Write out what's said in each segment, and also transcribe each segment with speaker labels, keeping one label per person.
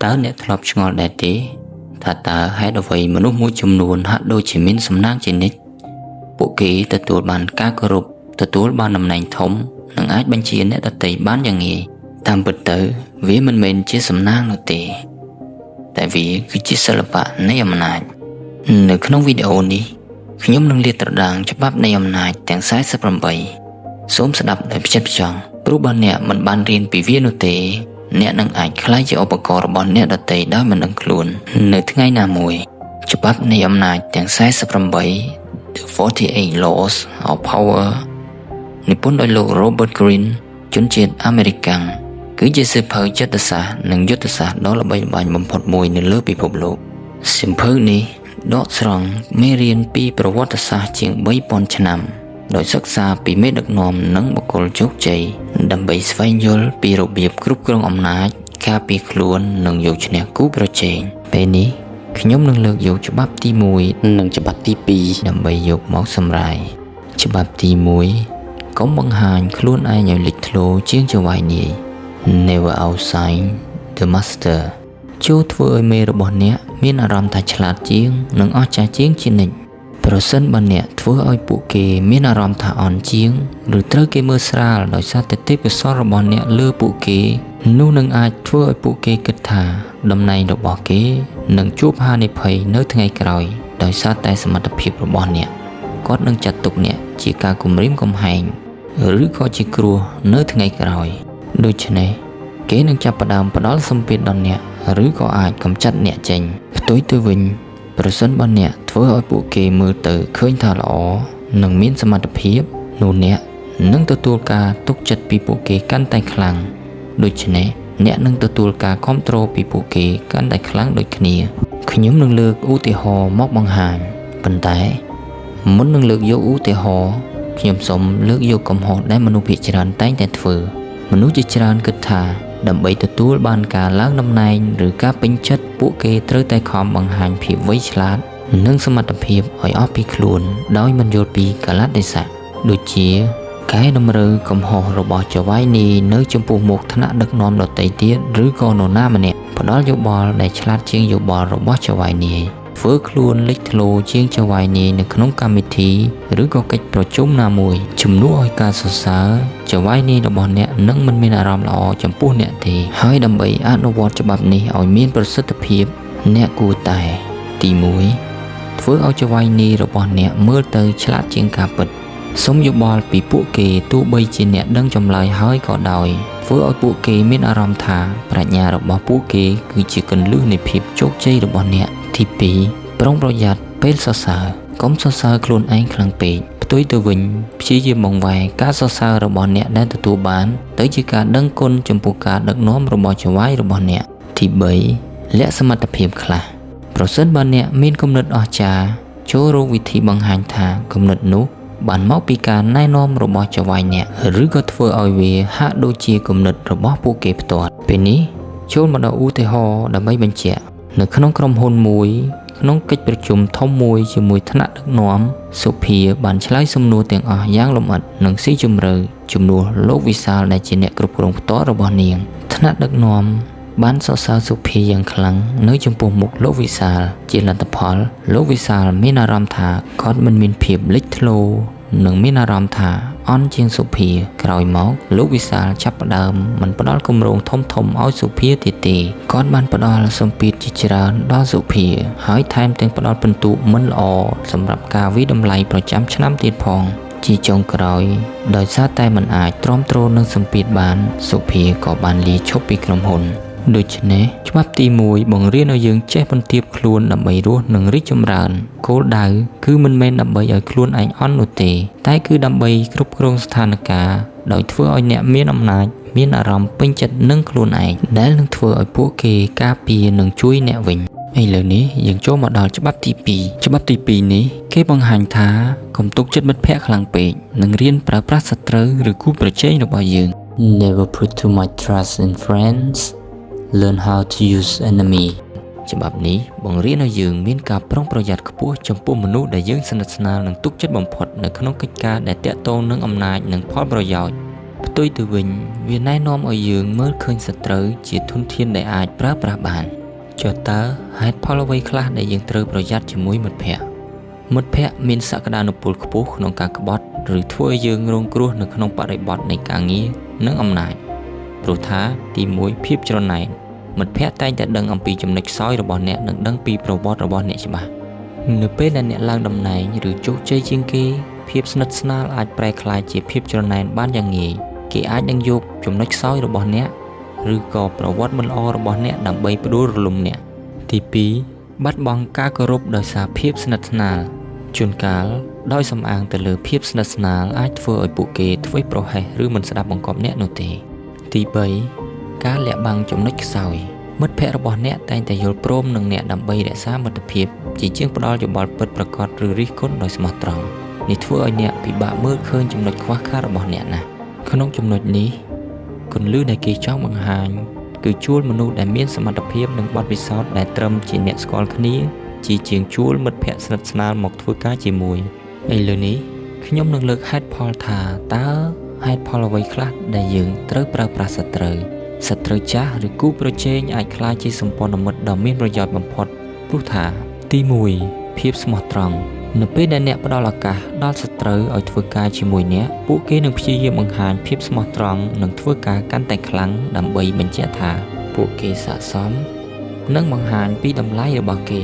Speaker 1: តើអ្នកធ្លាប់ឆ្ងល់ដែរទេថាតើហេតុអ្វីមនុស្សមួយចំនួនហាក់ដូចជាមានសំណាងជានិច្ចពួកគេទទួលបានការគោរពទទួលបានតំណែងធំនិងអាចបញ្ជាអ្នកដទៃបានយ៉ាងងាយតាមពិតទៅវាមិនមែនជាសំណាងនោះទេតែវាគឺជាសិល្បៈនៃអំណាចនៅក្នុងវីដេអូនេះខ្ញុំនឹងលាតត្រដាងច្បាប់នៃអំណាចទាំង48សូមស្ដាប់ដោយផ្ចិតផ្ចង់ព្រោះបើអ្នកមិនបានរៀនពីវានោះទេអ្នកនឹងអាចក្លាយជាឧបករណ៍របស់អ្នកដទៃដោយមិនដឹងខ្លួននៅថ្ងៃណាមួយច្បាប់នៃអំណាចទាំង48 The 48 Laws of Power និពន្ធដោយលោក Robert Greene ជនជាតិអាមេរិកាំងគឺជាសៀវភៅចិត្តសាស្ត្រនិងយុទ្ធសាស្ត្រដ៏ល្បីល្បាញបំផុតមួយនៅលើពិភពលោកសៀវភៅនេះដកស្រង់មេរៀនពីប្រវត្តិសាស្ត្រជាង3000ឆ្នាំដោយសិក្សាពីមេដឹកនាំនិងបុគ្គលជោគជ័យដើម្បីស្វែងយល់ពីរបៀបគ្រប់គ្រងអំណាចការពារខ្លួននិងយកឈ្នះគូប្រជែងពេលនេះខ្ញុំនឹងលើកយកច្បាប់ទី1និងច្បាប់ទី2ដើម្បីយកមកសម្រាយច្បាប់ទី1កុំបង្ហាញខ្លួនឯងឲ្យលេចធ្លោជាងចៅហ្វាយនាយ Never outshine the master ចូលធ្វើឲ្យមេរបស់អ្នកមានអារម្មណ៍ថាឆ្លាតជាងនិងអស្ចារ្យជាងជានិច្ចប្រសិនបើអ្នកធ្វើឲ្យពួកគេមានអារម្មណ៍ថាអន់ជាងឬត្រូវគេមើលស្រាលដោយសារតែទេពកោសល្យរបស់អ្នកលើពួកគេនោះនឹងអាចធ្វើឲ្យពួកគេគិតថាតំណែងរបស់គេនឹងជួបហានិភ័យនៅថ្ងៃក្រោយដោយសារតែសមត្ថភាពរបស់អ្នកគាត់នឹងចាត់ទុកអ្នកជាការគំរាមកំហែងឬក៏ជាគ្រោះនៅថ្ងៃក្រោយដូច្នេះគេនឹងចាប់ផ្ដើមផ្ដល់សម្ពាធដល់អ្នកឬក៏អាចកម្ចាត់អ្នកចេញផ្ទុយទៅវិញប្រសិនបើអ្នកធ្វើឲ្យពួកគេមើលទៅឃើញថាល្អនិងមានសមត្ថភាពនោះអ្នកនឹងទទួលការទុកចិត្តពីពួកគេកាន់តែខ្លាំងដូច្នេះអ្នកនឹងទទួលការគាំទ្រពីពួកគេកាន់តែខ្លាំងដូចគ្នាខ្ញុំនឹងលើកឧទាហរណ៍មកបង្ហាញប៉ុន្តែមុននឹងលើកយកឧទាហរណ៍ខ្ញុំសូមលើកយកកំហុសដែលមនុស្សភាគច្រើនតែងតែធ្វើមនុស្សជាច្រើនគិតថាដើម្បីទទួលបានការឡើងតំណែងឬការពេញចិត្តពួកគេត្រូវតែខំបង្ហាញភាពវៃឆ្លាតនិងសមត្ថភាពឲ្យអស់ពីខ្លួនដោយមិនយល់ពីកាលៈទេសៈដូចជាកែតម្រូវកំហុសរបស់ចៅហ្វាយនីនៅចំពោះមុខថ្នាក់ដឹកនាំដទៃទៀតឬក៏នរណាម្នាក់ផ្ដល់យោបល់ដែលឆ្លាតជាងយោបល់របស់ចៅហ្វាយនីធ្វើខ្លួនលេចធ្លោជាងចៅហ្វាយនីនៅក្នុងកម្មវិធីឬក៏កិច្ចប្រជុំណាមួយជំនួសឲ្យការសរសើរចៅហ្វាយនីរបស់អ្នកនឹងមិនមានអារម្មណ៍ល្អចំពោះអ្នកទេហើយដើម្បីអនុវត្តច្បាប់នេះឲ្យមានប្រសិទ្ធភាពអ្នកគួរតែទី1ធ្វើឲ្យចៅហ្វាយនីរបស់អ្នកមើលទៅឆ្លាតជាងការពិតសូមយោបល់ពីពួកគេទោះបីជាអ្នកដឹងចម្លើយហើយក៏ដោយធ្វើឲ្យពួកគេមានអារម្មណ៍ថាប្រាជ្ញារបស់ពួកគេគឺជាគន្លឹះនៃភាពជោគជ័យរបស់អ្នកទី2ប្រុងប្រយ័ត្នពេលសរសើរកុំសរសើរខ្លួនឯងខ្លាំងពេកផ្ទុយទៅវិញព្យាយាមបង្វែរការសរសើររបស់អ្នកដែលទទួលបានទៅជាការដឹងគុណចំពោះការដឹកនាំរបស់ចៅហ្វាយរបស់អ្នកទី3លាក់សមត្ថភាពខ្លះប្រសិនបើអ្នកមានគំនិតអស្ចារ្យចូលរកវិធីបង្ហាញថាគំនិតនោះបានមកពីការណែនាំរបស់ចៅហ្វាយអ្នកឬក៏ធ្វើឲ្យវាហាក់ដូចជាគំនិតរបស់ពួកគេផ្ទាល់ពេលនេះចូលមកដល់ឧទាហរណ៍ដើម្បីបញ្ជាក់នៅក្នុងក្រុមហ៊ុនមួយក្នុងកិច្ចប្រជុំធំមួយជាមួយថ្នាក់ដឹកនាំសុភាបានឆ្លើយសំណួរទាំងអស់យ៉ាងលម្អិតនិងស៊ីជម្រៅជំនួសលោកវិសាលដែលជាអ្នកគ្រប់គ្រងផ្ទាល់របស់នាងថ្នាក់ដឹកនាំបានសរសើរសុភាយ៉ាងខ្លាំងនៅចំពោះមុខលោកវិសាលជាលទ្ធផលលោកវិសាលមានអារម្មណ៍ថាគាត់មិនមានភាពលេចធ្លោនិងមានអារម្មណ៍ថាអន់ជាងសុភាក្រោយមកលោកវិសាលចាប់ផ្ដើមមិនផ្ដល់គម្រោងធំធំឲ្យសុភាទៀតទេគាត់បានផ្ដល់សម្ពាធជាច្រើនដល់សុភាហើយថែមទាំងផ្ដល់ពិន្ទុមិនល្អសម្រាប់ការវិតម្លៃប្រចាំឆ្នាំទៀតផងជាចុងក្រោយដោយសារតែមិនអាចទ្រាំទ្រនឹងសម្ពាធបានសុភាក៏បានលាឈប់ពីក្រុមហ៊ុនដូច្នេះច្បាប់ទី1បង្រៀនឲ្យយើងចេះបន្ទាបខ្លួនដើម្បីរស់និងរីកចម្រើនគោលដៅគឺមិនមែនដើម្បីឲ្យខ្លួនឯងអន់នោះទេតែគឺដើម្បីគ្រប់គ្រងស្ថានភាពដោយធ្វើឲ្យអ្នកមានអំណាចមានអារម្មណ៍ពេញចិត្តនឹងខ្លួនឯងដែលនឹងធ្វើឲ្យពួកគេការពារនិងជួយអ្នកវិញឥឡូវនេះយើងចូលមកដល់ច្បាប់ទី2ច្បាប់ទី2នេះគេបង្ហាញថាកុំទុកចិត្តមិត្តភ័ក្តិខ្លាំងពេកនិងរៀនប្រើប្រាស់សត្រូវឬគូប្រជែងរបស់យើង Never put too much trust in friends. Learn how to use enemy ច្បាប់នេះបង្រៀនឲ្យយើងមានការប្រុងប្រយ័ត្នខ្ពស់ចំពោះមនុស្សដែលយើងស្និទ្ធស្នាលនិងទុកចិត្តបំផុតនៅក្នុងកិច្ចការដែលទាក់ទងនឹងអំណាចនិងផលប្រយោជន៍ ផ្ទុយទៅវិញវាណែនាំឲ្យយើងមើលឃើញសត្រូវជាធនធានដែលអាចប្រើប្រាស់បានចុះតើហេតុផលអ្វីខ្លះដែលយើងត្រូវប្រយ័ត្នជាមួយមិត្តភក្តិមិត្តភក្តិមានសក្តានុពលខ្ពស់ក្នុងការក្បត់ឬធ្វើឲ្យយើងរងគ្រោះនៅក្នុងបរិបទនៃការងារនិងអំណាចព្រោះថាទី1ភាពច្រណែនមិត្តភក្តិតែងតែដឹងអំពីចំណុចខ្សោយរបស់អ្នកនិងដឹងពីប្រវត្តិរបស់អ្នកច្បាស់នៅពេលដែលអ្នកឡើងតំណែងឬជោគជ័យជាងគេភាពស្និទ្ធស្នាលអាចប្រែក្លាយជាភាពច្រណែនបានយ៉ាងងាយគេអាចនឹងយកចំណុចខ្សោយរបស់អ្នកឬក៏ប្រវត្តិមិនល្អរបស់អ្នកដើម្បីផ្ដួលរលំអ្នកទី2បាត់បង់ការគោរពដោយសារភាពស្និទ្ធស្នាលជួនកាលដោយសំអាងទៅលើភាពស្និទ្ធស្នាលអាចធ្វើឲ្យពួកគេធ្វេសប្រហែសឬមិនស្ដាប់បង្គាប់អ្នកនោះទេទី3ការលាក់បាំងចំណុចខ្សោយមិត្តភក្តិរបស់អ្នកតែងតែយល់ព្រមនឹងអ្នកដើម្បីរក្សាមិត្តភាពជាជាងផ្ដល់យោបល់ពិតប្រាកដឬរិះគន់ដោយស្មោះត្រង់នេះធ្វើឲ្យអ្នកពិបាកមើលឃើញចំណុចខ្វះខាតរបស់អ្នកណាស់ក្នុងចំណុចនេះគន្លឹះដែលគេចង់បង្ហាញគឺជួលមនុស្សដែលមានសមត្ថភាពនិងបទពិសោធន៍ដែលត្រឹមជាអ្នកស្គាល់គ្នាជាជាងជួលមិត្តភក្តិស្និទ្ធស្នាលមកធ្វើការជាមួយឥឡូវនេះខ្ញុំនឹងលើកហេតុផលថាតើហេតុផលអ្វីខ្លះដែលយើងត្រូវប្រើប្រាស់សត្រូវសត្រូវចាស់ឬគូប្រជែងអាចក្លាយជាសម្ព័ន្ធមិត្តដ៏មានប្រយោជន៍បំផុតព្រោះថាទី1ភាពស្មោះត្រង់នៅពេលដែលអ្នកផ្ដល់ឱកាសដល់សត្រូវឲ្យធ្វើការជាមួយអ្នកពួកគេនឹងព្យាយាមបង្ហាញភាពស្មោះត្រង់និងធ្វើការកាន់តែខ្លាំងដើម្បីបញ្ជាក់ថាពួកគេស័ក្តិសមនិងបង្ហាញពីតម្លៃរបស់គេ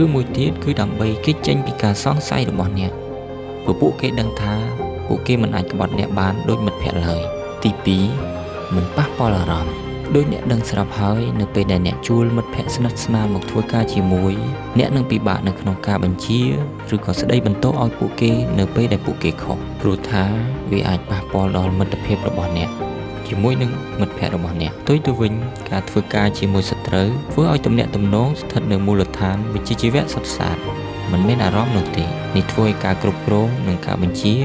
Speaker 1: ឬមួយទៀតគឺដើម្បីគេចចេញពីការសង្ស័យរបស់អ្នកព្រោះពួកគេដឹងថាពួកគេមិនអាចក្បត់អ្នកបានដូចមិត្តភក្តិឡើយទី2មិនប៉ះពាល់អារម្មណ៍ដោយអ្នកដឹងស្រាប់ហើយនៅពេលដែលអ្នកជួលមិត្តភក្តិស្និទ្ធស្នាលមកធ្វើការជាមួយអ្នកនឹងពិបាកនៅក្នុងការបញ្ជាឬក៏ស្ដីបន្ទោសឲ្យពួកគេនៅពេលដែលពួកគេខុសព្រោះថាវាអាចប៉ះពាល់ដល់មិត្តភាពរបស់អ្នកជាមួយនឹងមិត្តភក្តិរបស់អ្នកផ្ទុយទៅវិញការធ្វើការជាមួយសត្រូវធ្វើឲ្យទំនាក់ទំនងស្ថិតនៅមូលដ្ឋានវិជ្ជាជីវៈសុទ្ធសាធមិនមានអារម្មណ៍នោះទេនេះធ្វើឲ្យការគ្រប់គ្រងនិងការបញ្ជា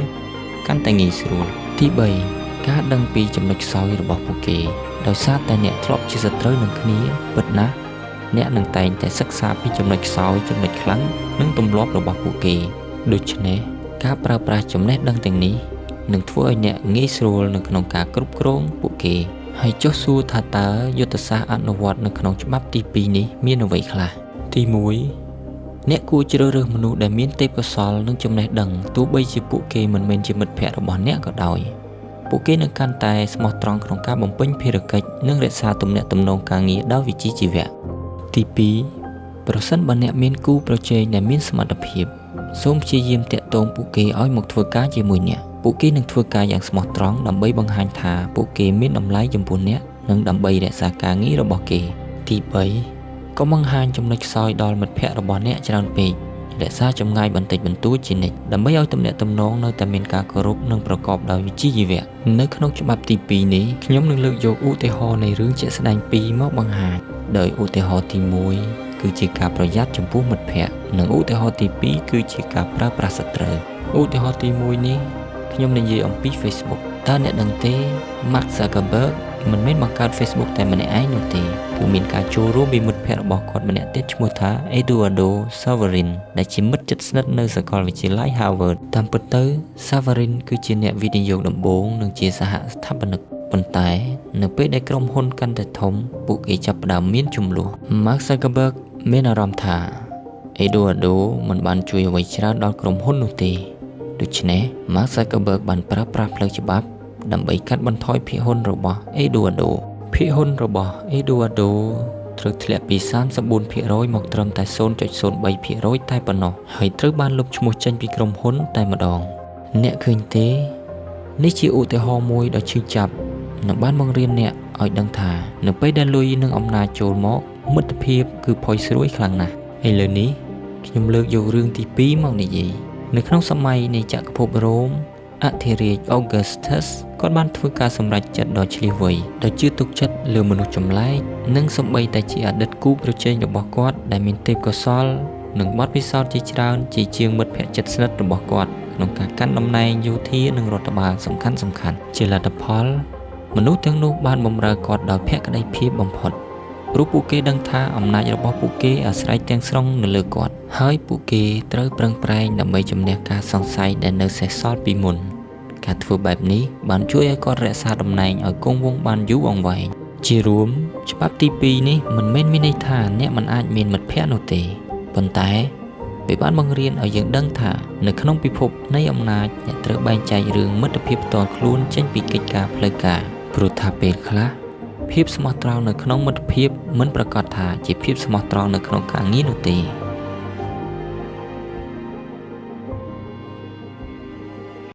Speaker 1: កាន់តែងាយស្រួលទី3ការដឹងពីចំណុចខ្សោយរបស់ពួកគេដោយសារតែអ្នកធ្លាប់ជាសត្រូវនឹងគ្នាពិតណាស់អ្នកនឹងតែងតែសិក្សាពីចំណុចខ្សោយចំណុចខ្លាំងនិងទម្លាប់របស់ពួកគេដូច្នេះការប្រើប្រាស់ចំណេះដឹងទាំងនេះនឹងធ្វើឲ្យអ្នកងាយស្រួលនៅក្នុងការគ្រប់គ្រងពួកគេហើយចុះសួរថាតើយុទ្ធសាស្ត្រអនុវត្តនៅក្នុងច្បាប់ទី2នេះមានអ្វីខ្លះទី1អ្នកគួរជ្រើសរើសមនុស្សដែលមានទេពកោសល្យនិងចំណេះដឹងទោះបីជាពួកគេមិនមែនជាមិត្តភក្តិរបស់អ្នកក៏ដោយពួកគេនឹងកាន់តែស្មោះត្រង់ក្នុងការបំពេញភារកិច្ចនិងរក្សាទំនាក់ទំនងការងារដោយវិជ្ជាជីវៈទី2ប្រសិនបើអ្នកមានគូប្រជែងដែលមានសមត្ថភាពសូមព្យាយាមទាក់ទងពួកគេឲ្យមកធ្វើការជាមួយអ្នកពួកគេនឹងធ្វើការយ៉ាងស្មោះត្រង់ដើម្បីបង្ហាញថាពួកគេមានតម្លៃចំពោះអ្នកនិងដើម្បីរក្សាការងាររបស់គេទី3កុំបង្ហាញចំណុចខ្សោយដល់មិត្តភក្តិរបស់អ្នកច្រើនពេករក្សាចម្ងាយបន្តិចបន្តួចជានិច្ចដើម្បីឲ្យទំនាក់ទំនងនៅតែមានការគោរពនិងប្រកបដោយវិជ្ជាជីវៈនៅក្នុងច្បាប់ទី2នេះខ្ញុំនឹងលើកយកឧទាហរណ៍នៃរឿងជាក់ស្ដែងពីរមកបង្ហាញដោយឧទាហរណ៍ទី1គឺជាការប្រយ័ត្នចំពោះមិត្តភក្តិនិងឧទាហរណ៍ទី2គឺជាការប្រើប្រាស់សត្រូវឧទាហរណ៍ទី1នេះខ្ញុំនិយាយអំពី Facebook តើអ្នកដឹងទេ Mark Zuckerberg មិនមែនបង្កើត Facebook តែម្នាក់ឯងនោះទេគឺមានការចូលរួមពីមិត្តភក្តិរបស់គាត់ម្នាក់ទៀតឈ្មោះថា Eduardo Saverin ដែលជាមិត្តជិតស្និទ្ធនៅសាកលវិទ្យាល័យ Harvard តាមពិតទៅ Saverin គឺជាអ្នកវិនិយោគដំបូងនិងជាសហស្ថាបនិកប៉ុន្តែនៅពេលដែលក្រុមហ៊ុនកាន់តែធំពួកគេចាប់ផ្ដើមមានជម្លោះ Mark Zuckerberg មានអារម្មណ៍ថា Eduardo មិនបានជួយអ្វីច្រើនដល់ក្រុមហ៊ុននោះទេដូច្នេះ Mark Zuckerberg បានប្រើប្រាស់ផ្លូវច្បាប់ដើម្បីកាត់បន្ថយភាគហ៊ុនរបស់ Eduardo ភាគហ៊ុនរបស់ Eduardo ត្រូវធ្លាក់ពី 34% មកត្រឹមតែ 0.03% តែប៉ុណ្ណោះហើយត្រូវបានលុបឈ្មោះចេញពីក្រុមហ៊ុនតែម្ដងអ្នកឃើញទេនេះជាឧទាហរណ៍មួយដ៏ឈឺចាប់និងបានបង្រៀនអ្នកឲ្យដឹងថានៅពេលដែលលុយនិងអំណាចចូលមកមិត្តភាពគឺផុយស្រួយខ្លាំងណាស់ឥឡូវនេះខ្ញុំលើកយករឿងទី2មកនិយាយនៅក្នុងសម័យនៃចក្រភពរ៉ូមអធិរាជ Augustus គាត់បានធ្វើការសម្រេចចិត្តដ៏ឈ្លាសវៃដោយជឿទុកចិត្តលើមនុស្សចម្លែកនិងសូម្បីតែជាអតីតគូប្រជែងរបស់គាត់ដែលមានទេពកោសល្យនិងបទពិសោធន៍ជាច្រើនជាជាងមិត្តភក្តិជិតស្និទ្ធរបស់គាត់ក្នុងការកាន់តំណែងយោធានិងរដ្ឋបាលសំខាន់ៗជាលទ្ធផលមនុស្សទាំងនោះបានបម្រើគាត់ដោយភក្តីភាពបំផុតព្រោះពួកគេដឹងថាអំណាចរបស់ពួកគេអាស្រ័យទាំងស្រុងនៅលើគាត់ហើយពួកគេត្រូវប្រឹងប្រែងដើម្បីជំនះការសង្ស័យដែលនៅសេសសល់ពីមុន ការធ្វើបែបនេះបានជួយឲ្យគាត់រក្សាតំណែងឲ្យគង់វង្សបានយូរអង្វែងជារួមច្បាប់ទី2នេះមិនមែនមានន័យថាអ្នកមិនអាចមានមិត្តភក្តិនោះទេប៉ុន្តែវាបានបង្រៀនឲ្យយើងដឹងថានៅក្នុងពិភពនៃអំណាចអ្នកត្រូវបែងចែករឿងមិត្តភាពផ្ទាល់ខ្លួនចេញពីកិច្ចការផ្លូវការព្រោះថាពេលខ្លះភាពស្មោះត្រង់នៅក្នុងមិត្តភាពមិនប្រាកដថាជាភាពស្មោះត្រង់នៅក្នុងការងារនោះទេ។